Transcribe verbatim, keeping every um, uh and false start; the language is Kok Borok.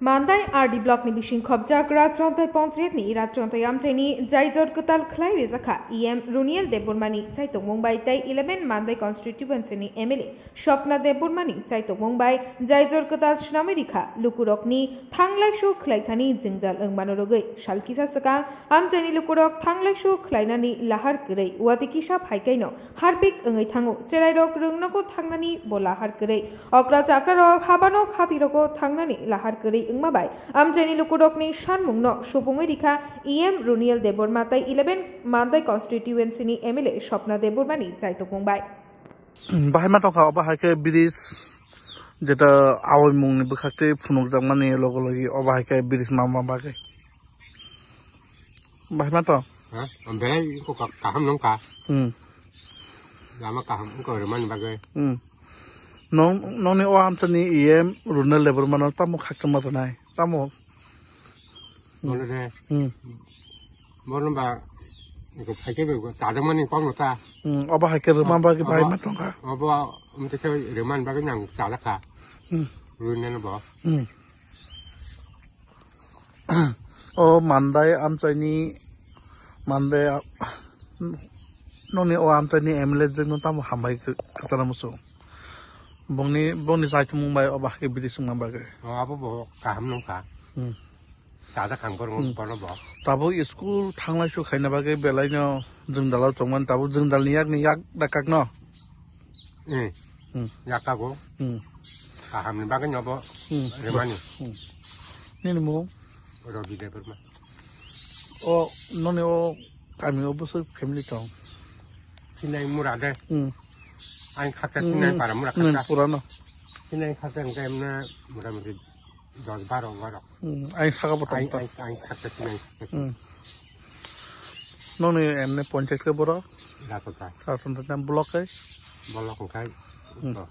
Mandai R D block ni bising khobjak Rajchontai Ponchayat ni Rajchontai amchaini jaijor kwtal khlai rijak kha E M Runiel Debbarma ni chaitokmung bai tei eleven Mandai constituency ni M L A Swapna Debbarma ni chaitokmung bai jaijor kwtal swnamwi rikha lukurok ni thanglaisu khlaithani jwngjal wngmano rwgwi. Sal kisa swkang amchaini lukurok thanglaisu khlainani lahar kwrwi watwi kisa phaikaino harpik wngwi thango. Cherairok rwngnogo thangnani bo lahar kwrwi. Okra chakrarok habano khatirogo thangnani lahar kwrwi wngma bai amchaini lukurokni sanmungno supungwi rikha E M Runiel Debbarma tei eleven Mandai constituency ni M L A Swapna Debbarma ni chaitokmung bai. Bahai ma tongkha obo hai khe bridge, jeta awi mungni bwkhak tei phunukjakmani logo logi obo hai khe bridge ma ma bagwi. Bahai ma tong? Ha? Ang belai ko ka-, kaham nung ka. Hmm. Lama kaham ko remani bagwi. Hmm. Nong, nongni o amtani E M Runiel Debbarma no tamo khakchangma rwnai? Tamo? Bono de. Hmm. Bono ba ko phaike be ko chajak mani kok no ta. Hmm. Obo hai khe rwma bagwi bahai ma tongkha. Obo umte khe remani bagwi nang chajak kha. Hmm. Runiel no bo. Hmm. O Mandai amchaini, Mandai a-, noni o amchaini M L A jwkno tamo hambai kwchana muchung. Bongni, bongni chaitungmung bai obo hai khe bridge wngma bagwi. O, abo bo kaham nung kha. Hmm. Chajak khang borok Hmm. Bono bo. Tabuk school thanglai su khaina bagwi belaino jwngdalo tongmani, tabuk jwngdalni yakni yak dakakno. Hmm. Hmm. Yakago. Hmm. Kahamni bagwi nobo Hmm. Remani. Hmm. Nini mung? Robi Debbarma. O, noni o kami o bwswk family tong? Sinai mura de. Hmm. Ang khaksa Hmm. Sinai para mura Hmm, khaksa. Purano. Sinai khaksa hwnkhe emne mura mura dos baro baro. Hmm, ang saka bo tong Ang, ta. Ang, ang khaksa Sinai khaksa. Hmm. Noni emne ponchayat ke boro? Ratonta. Ratonta block ke? Block hwnkhe Hmm. to.